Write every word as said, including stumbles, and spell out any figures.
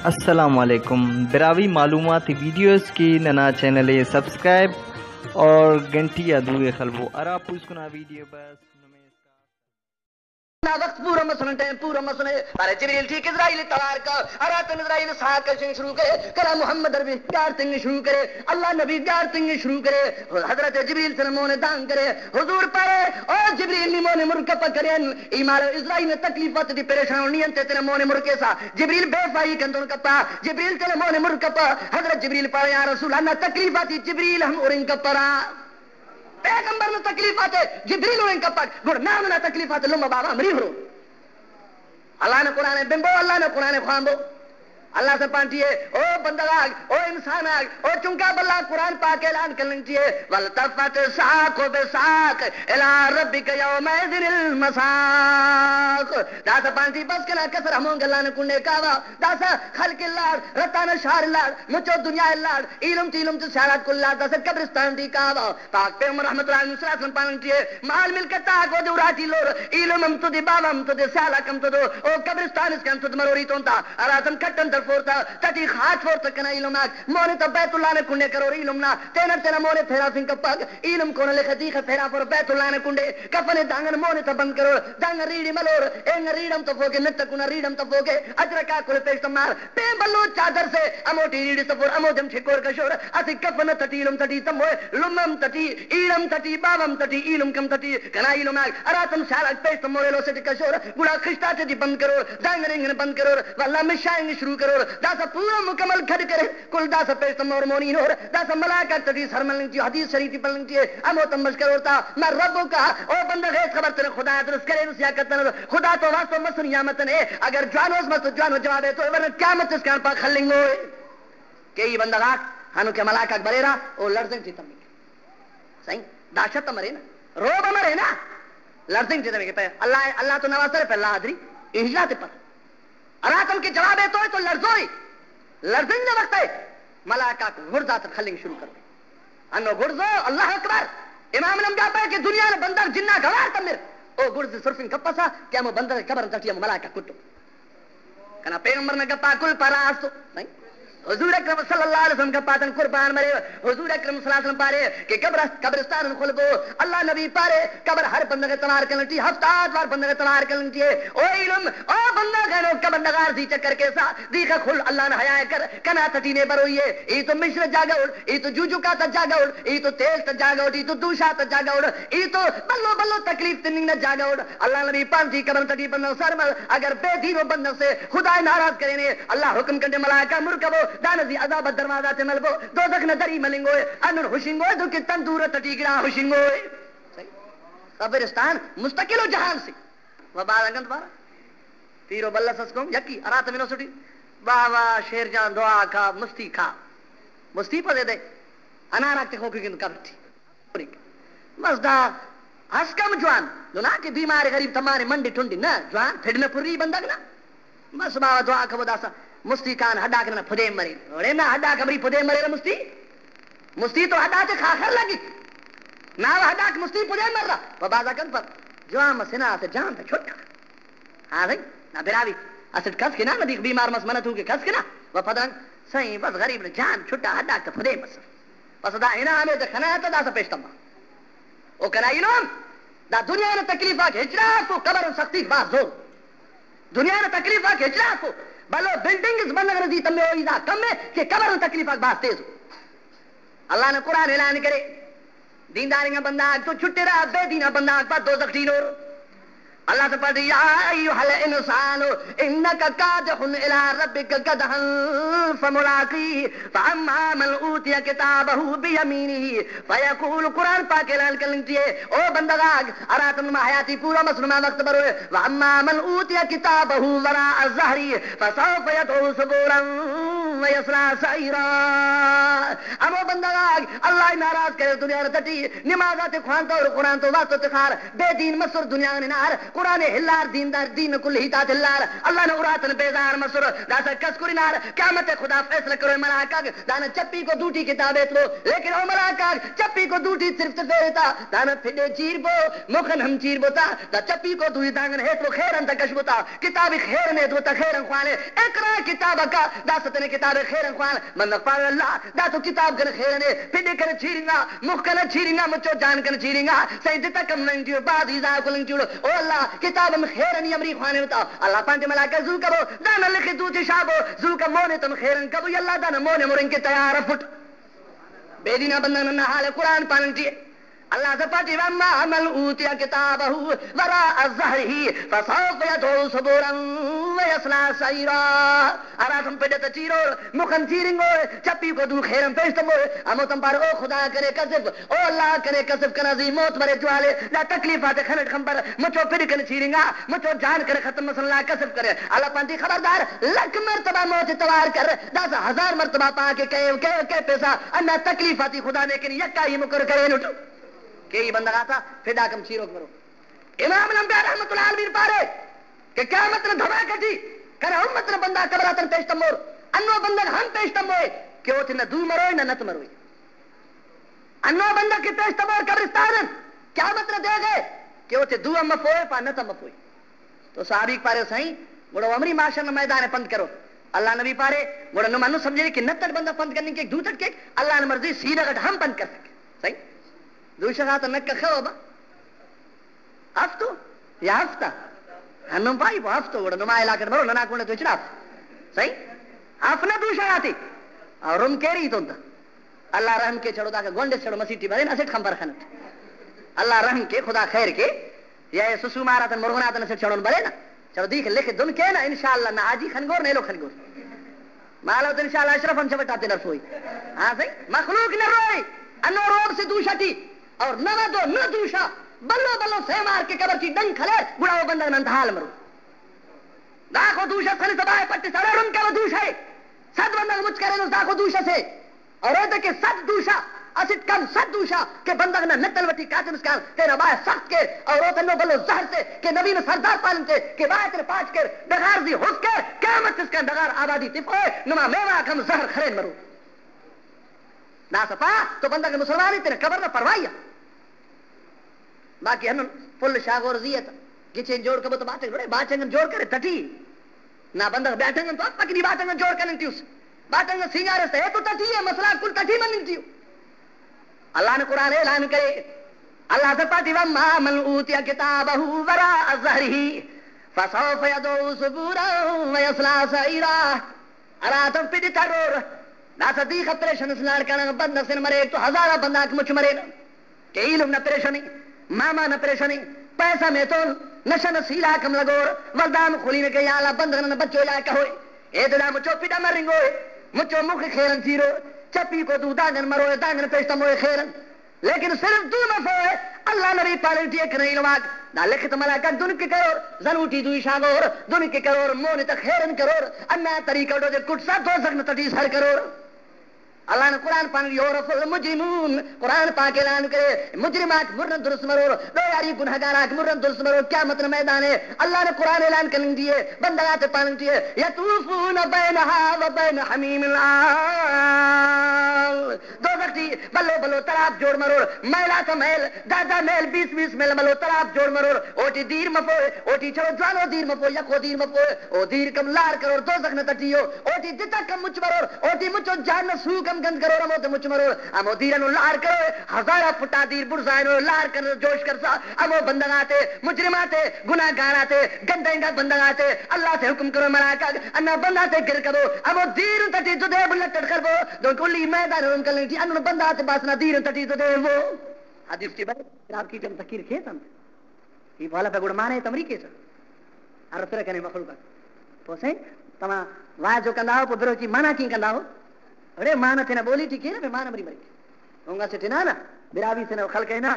السلام علیکم۔ براہوئی معلوماتی ویڈیوز کہ ننا چینل ءِ سبسکرائب اور گھنٹی آ دو ءِ خلبو۔ ہرا پوسکنا ویڈیو بس نمے اسکان۔ نا وخت پورا مسنے، ٹائم پورا مسنے، پارے جبریل ٹھیک اسرائیل توار کر، ہراتم اسرائیل ساہ کشنگ شروع کرے، کنا محمد عربی پیار تنگ شروع کرے، اللہ نبی پیار تنگ شروع کرے، حضرت جبریل تینا مون دانگ کرے، حضور پارے، او جبریل نی مون مر کپک کرین، ای مارو اسرائیل نا تکلیف آتے ٹی پریشان ہو، نی انتے تینا مون مر کیسا؟ جبریل بے فائی کندن کپا، جبریل تینا مون مر کپا، حضرت جبریل پارے، یا رسول اللہ، نا تکلیف آتے جبریل ہم ہرنگ کپرہ۔ پیغمبر نا تکلیف آتے جبریل ہرنگ کپک، گڑا نا ننا تکلیف آتے لمہ باوہ ہم ہرے ہرو۔ اللہ نا قرآن ءِ بنبو، اللہ نا قرآن ءِ خوانبو۔ اللہ سے پانٹی ہے، او بندغ آگ، او انسان آگ، او چنکا بھلا قرآن پاک اعلان کننگ ٹی ہے، والتفت الساق بالساق الی ربک یومئذ المساق۔ داسہ پانٹی بس کنا کسر ہمون گلان کنڈے کاوا، داسہ خلق الاڑ، رتانہ شار الاڑ، مچو دنیا الاڑ، ایلم ٹی ایلم تے سیالاک کل الاڑ، داسہ قبرستان ٹی کاوا۔ پاک پیغمبر رحمت اللہ علیہ الصلوۃ والسلام پاننگ ٹی ہے، مال ملکت آک اودے اراٹی لور، ایلم ہم تدے، باوہ ہم تدے، سیالاک ہم تدو، او قبرستان اسکان تد مرور ایتون تا، ہراتم کٹن تڑفور تا، تٹی خاچفور تا کنا ایلم آک، مون تا بیت اللہ نا کنڈے کرور ایلم نا، تینٹ تینا مون پھیرافنگ کپک، ایلم کون لخ دیخ پھیرافور بیت اللہ نا کنڈے، کفن دانگن مون تا بند کرور، دانگ ریڑی ملور، اینگ ریڑم تفوکے، نت کنا ریڑم تفوکے، اجرکا کل پیش تمار، پین بھلو چادر سے ہموٹی ایڑی تفور، ہمو دم ٹھکور کشور، اسہ کفن تٹی ایلم تٹی تموئے، لمم تٹی، ایڑم تٹی، باوم تٹی، ایلم کم تٹی، کنا ایلم آک ہراتم سیالاک پیش تمور ایلو سیٹ کشور، گڑا خشتا تے ٹی بند کرور، دانگ رنگ نے بند کرور، ولدا مشائنگ شروع کرور، داسہ پورا مکمل کھڈ کرے، کل داسہ پیش تمور مونی ہنور، داسہ ملائک آک تٹی سر ملنگ ٹی، حدیث شریف ٹی پلنگ ٹی، ہمو تم مش کرور تا، من ربک، او بندغ ایس خبر تینے خدا ترس کرے، نس یا کتنس، خدا تو واسطو مسن یا متنے، اگر جوانوس مس تو جوانو جواب ایتو، ورنہ قیامت اسکان پا خلنگوئے۔ کہ ای بندغ آک ہنو کہ ملائک آک بریرہ، او لڑزنگ ٹی تمک۔ صحیح؟ دہشت ہم ارے نا، رعب ہم ارے نا، لڑزنگ ٹی تمک۔ پہ اللہ، اللہ تو نواز ارے، پہ اللہ حاضری، ای ہچ نا تپر۔ ہراتم کہ جواب ایتو تو لڑزوئے، لڑزنگ نا وخت اے، ملائک آک غڑز آتر خلنگ شروع کروئے۔ ہنو گڑزو، اللہ اکبر۔ امام الانبیاء پائے کہ دنیا نا بندغ جناک اوار تمر۔ او گڑز سرفنگ کپسا کہ ہمو بندغ قبر تٹی ہمو ملائکہ کٹو۔ کنا پیغمبر نا گپا کل پرا استو۔ نہیں؟ حضور اکرم صلی اللہ علیہ وسلم گپاتن قربان مرے۔ حضور اکرم صلی اللہ علیہ وسلم پارے کہ قبر، قبرستان خلبو۔ اللہ نبی پارے قبر ہر بندغ توار کنٹی، ہفتاد وار بندغ توار کنٹی۔ او علم، او بندغ اینو قبر نگار زی چکر کیسا۔ دیخہ خل اللہ نا حیا ءِ کر، کنا تٹی نے بروئی ءِ۔ ای تو مش نا جاگہ اٹ، ای تو جوجک آتا جاگہ اٹ، ای تو تیل تا جاگہ اٹ، ای تو دوشا تا جاگہ اٹ، ای تو بھلو بھلو تکلیف تننگ نا جاگہ اٹ۔ اللہ نبی پانٹی قبر تٹی بندغ سر مر، اگر بے دین و بندغ سے خدا ءِ ناراض کرینے، اللہ حکم کنٹے ملائکہ مر کبو، دانا زی عذاب دروازہ تے ملبو، دوزخ نا دری ملنگوئے، انڑ ہشنگوئے، دنکہ تندور تٹی گڑا ہشنگوئے۔ صحیح؟ قبرستان مستقل و جہان سے۔ و بعد انگت بارہ پیر و بلس اس قوم یکی ہراتم ہنوسٹی، واہ واہ شیر جان دعا کھا، مستی کھا، مستی پدے دے انار آک تخوک کن قبر ٹی۔ بس دا اس کم جوان، ننا کہ بیمار غریب تمانے منڈی ٹنڈی نہ، جوان پھڈ نہ پری بندغ نا۔ بس باوہ دعا کبو داسہ مستی کان ہڈاک ننا پدین مرین۔ اوڑے نا ہڈاک امری پدین مریرہ مستی؟ مستی تو ہڈاتے خاخر لگک۔ نا ہڈاک مستی پدین مرہ۔ و بازا کن پر جوان مس ہنا اسہ جان تا چھٹا۔ ہاں بھئی، نا براہوئی اسٹ کس کنا، نا دیخ بیمار مس منہ تو کہ کس کنا۔ و پدرنگ سائیں بس غریب نا جان چھٹا ہڈاک تا پدین مس۔ بس دا انعام ءِ تہ خنا تہ داسہ پیش تما۔ او کنا ایلم، دا دنیا نا تکلیف آک ہچ نا اسو، قبر آن سختی بھاز زور۔ دنیا نا تکلیف آک ہچ نا اسو، بھلو بلڈنگ اس بندغ نا زی تمے او ای دا کم ءِ کہ قبر نا تکلیف آک بھاز تیز ءُ۔ اللہ نا قرآن اعلان کرے، دیندار انگا بندغ آک تو چھٹرہ، بے دین آ بندغ آک پا دوزخ ٹی ہنور۔ اللہ سے پڑھ، یا ایھا الانسان انک کادح الی ربک کدحا فملاقیہ، فاما من اوتی کتابہ بیمینہ فیقول، قرآن پاک اعلان کرنگ ٹی ءِ، او بندغ آک، ہراتم نما حیاتی پورا مس نما وخت بروئے، واما من اوتی کتابہ وراء ظہرہ فسوف یدعو ثبورا۔ ویصلی سعیرا۔ ہمو بندغ آک اللہ ءِ ناراض کریر دنیا نا تٹی، نماز آتے خوانتو اور قرآن تو واسطو تخار، بے دین مسر دنیا غان ہنار، قرآن ءِ ہلار، دیندار دین نا کل ہیت آتے ہلار، اللہ نا اراتن بیزار مسر، داسہ کس کرینار، قیامت ءِ خدا فیصلہ کروئے ملاک آک، دانا چپیکو دوٹی کتاب ایتبو، لیکن او ملاک آک چپیکو دوٹی صرف تفیرے تا، دانا پھڈے چیر بو، مخن ہم چیر بو تا، دا چپیکو دوئی دانگن ہیت بو خیرن تا کش بو تا، کتاب خیرن ہیت بو تا خیرن خوانے، اقرا کتابک، داسہ تینے کتاب خیرن خوان، بندغ پارے اللہ، دا تو کتاب کنے خیرن اے، پھڈے کنے چیرنگا، مخ کنے چیرنگا، مچو جان کنے چیرنگا، سائیں دتا کم لنگ ٹیو، بعد ایزا کو لنگ ٹیو، او اللہ، کتاب ہم خیرن ہی امری خوانے تا، اللہ پانتے ملاک زو کبو، دانا لکھ دوتے شابو، زو کا مونے تم خیرن کبو، یا اللہ دانا مونے مرن کے تیار فٹ۔ بے دینا بندغ ننا حال قرآن پاننگ ٹی۔ اللہ زپاٹی، واما من اوتی کتابہ وراء ظہرہ فسوف یدعو ثبورا ویصلی سعیرا۔ ہراتم پڈ تا چیرور، مخن چیرنگور، چپی کو دو خیرن پیش تمور، ہمو تم پار، او خدا کنے کسف، او اللہ کنے کسف، کنا زی موت مرے جوالے، دا تکلیف آتے خنٹ خمبر، مچو پڈ کنے چیرنگا، مچو جان کنے ختم مسن، اللہ کسف کرے۔ اللہ پانتی خبردار، لکھ مرتبہ موت توار کر، داسہ ہزار مرتبہ پاکے کئے، کئے، کئے پیسہ، انا تکلیف آتی خدا نے کن یکا ہی مکر کرینٹ۔ کہ ای بندغ آتا فدا کم چیروک مرو۔ امام الانبیاء رحمت اللہ عالمین پارے کہ قیامت نا دھماکہ ٹی کنا امت نا بندغ قبر آتن پیش تمور، انو بندغ ہم پیش تموئے کہ او تینا دو مروئے نہ نت مروئے۔ انو بندغ کہ پیش تمور قبرستان ان قیامت نا دیغے کہ او تے دو ہم مفوئے پا نت ہم مفوئے۔ تو صحابیک پارے، سائیں، گڑا او امری معاشر نا میدان ءِ پند کرو؟ اللہ نبی پارے، گڑا نم ہندن سمجھنے کہ نت اٹ بندغ پند کننگ کیک، دوت اٹ کیک، اللہ نا مرضی سینہ غٹ ہم پند کر سکے۔ صحیح؟ دوشہ غاتا نک خو با۔ ہفتو؟ یا ہفتہ؟ ہندن پائی با ہفتو، گڑا نما علاقہ اٹ مرو، ننا کنڈ تو ہچڑا اف۔ صحیح؟ اف نہ دوشہ غاتے۔ اور رم کیری تون تا۔ اللہ رحم کے، چھڑو داکا گونڈ اس چھڑو مسیٹی برے نا اسٹ خمبر خنٹ۔ اللہ رحم کے، خدا خیر کے۔ یا اے سسو ماراتن مرغناتن اسٹ چھڑون برے نا۔ چلو دیکھ لکھ دن کے نا، انشاءاللہ نہ حاجی خنگور نہ ایلو خنگور۔ مالو تو انشاءاللہ اشرف ہم چھبٹا تین ارفوئی۔ ہاں صحیح، مخلوق نہ روئے۔ انو روب سے دوشہ ٹی اور نہ دو نہ دوشہ، بلو بلو سیمار کے قبر ٹی ڈنگ کھلے، گڑا وہ بندغ نا انت حال مرو۔ داخو دوشہ خن سبائے پٹ سڑے رن کے وہ دوشہ ہے۔ صد بندغ مچ کرے نو داخو دوشہ سے۔ اور اوتے کہ صد دوشہ، اسٹ کم صد دوشہ کہ بندغ نا نت الوٹی کاتم اسکان تینا بائے سخت کے، اور اوتے نو بلو زہر سے کہ نبی نا سردار پانن تے کہ بائے تینا پاٹ کر، ڈغار زی ہس کر، قیامت اسکان ڈغار آبادی تفوئے، نما میوہ کم زہر خرین مرو۔ داسہ پا تو بندغ مسلمان ءِ تینا قبر نا پرواہی ءِ۔ باقی ہندن پھل شاغور زی ءِ تا گچین جوڑ کبو تو باٹنگ، گڑا باٹنگ جوڑ کرے تٹی۔ نا بندغ باٹنگ تو افک نی باٹنگ جوڑ کننگ تیوس۔ باٹنگ سینگار اس تے تو تٹی ءِ، مسئلہ کل تٹی مننگ تیو۔ اللہ نے قرآن اعلان کرے، اللہ سے پاتی، واما من اوتی کتابہ وراء ظہرہ فسوف یدعو ثبورا ویصلی سعیرا۔ ہراتم پڈ ترور، داسہ دیخ آپریشن اس لاڑ کننگ بند اسے مریک تو ہزارہ بندغاک مچ مرینہ۔ کہ ایلم نا پریشانی، ماما نا پریشانی، پیسہ میتون، نشہ نا سیلاک ہم لگور، ولدام خلینہ کہ یا اللہ بندغ ننا بچو یا کہوئے، ایدے دا مچو پڈ امر رنگوئے، مچو مخ خیرن چیرو، چپی کو دو دانگن مروئے، دانگن پیش تموئے خیرن۔ لیکن صرف دو مفوئے، اللہ نبی پاننگ ٹی کنے ایلم آک، دا لکھ تا ملاکان دن کہ کرور، زنوٹی دوئی شاغور، دن کہ کرور، مون تا خیرن کرور، انا طریقہ ڈو دے کٹسا دوزخ نا تٹی سر کرور۔ اللہ نے قرآن پاننگ یعرف المجرمون، قرآن پاک اعلان کرے، مجرم آک مرن درست مرور، دو یاری گناہگار آک مرن درست مرور، قیامت نا میدان ہے۔ اللہ نے قرآن اعلان کننگ دیے، بندغ آتے پاننگ دیے، یطوفون بینہا و بین حمیم الآن۔ دوزخ ٹی بھلو بھلو تڑاپ جوڑ مرور، میل آتا میل، دادا میل، بیس بیس میل بھلو تڑاپ جوڑ مرور، اوٹی دیر مفوئے، اوٹی چڑو جوانو دیر مفوئے، یخو دیر مفوئے، او دیر کم لار کرور، دوزخ نا تٹی او، اوٹی دتک ہم مچ مرور، اوٹی مچو جان نا سوک ہم گند کرور، ہموتے مچ مرور، ہمو دیر انو لار کرور، ہزارہ فٹا دیر بڑزا اینو لار کر جوش کرسا، ہمو بندغ آتے، مجرم آتے، گناہ گار آتے، گندہ انگا بندغ آتے، اللہ سے حکم کرو ملاکا، انا بندغ آتے گر کرو، ہمو دیر تٹی دو دے بلٹ کر بو، دو کلی میدان ہم کلنگ ٹی، انو بندغ آتے باسنا دیر تٹی دو دے وہ۔ حدیث ٹی بھائی، خراب کی ٹیم تکیر کھیت انت۔ ای والا پہ گڑا مانے تمری کیسا۔ ارترہ کنے مخلوق آک۔ پوسے تما واز جو کندا ہو، پہ بروچی مانا کین کندا ہو۔ اڑے مانا تینا بولی ٹی کینا، پہ مانا مری مری۔ اونگا سے ٹھنا نا، براوی سے نا خلق ہے نا۔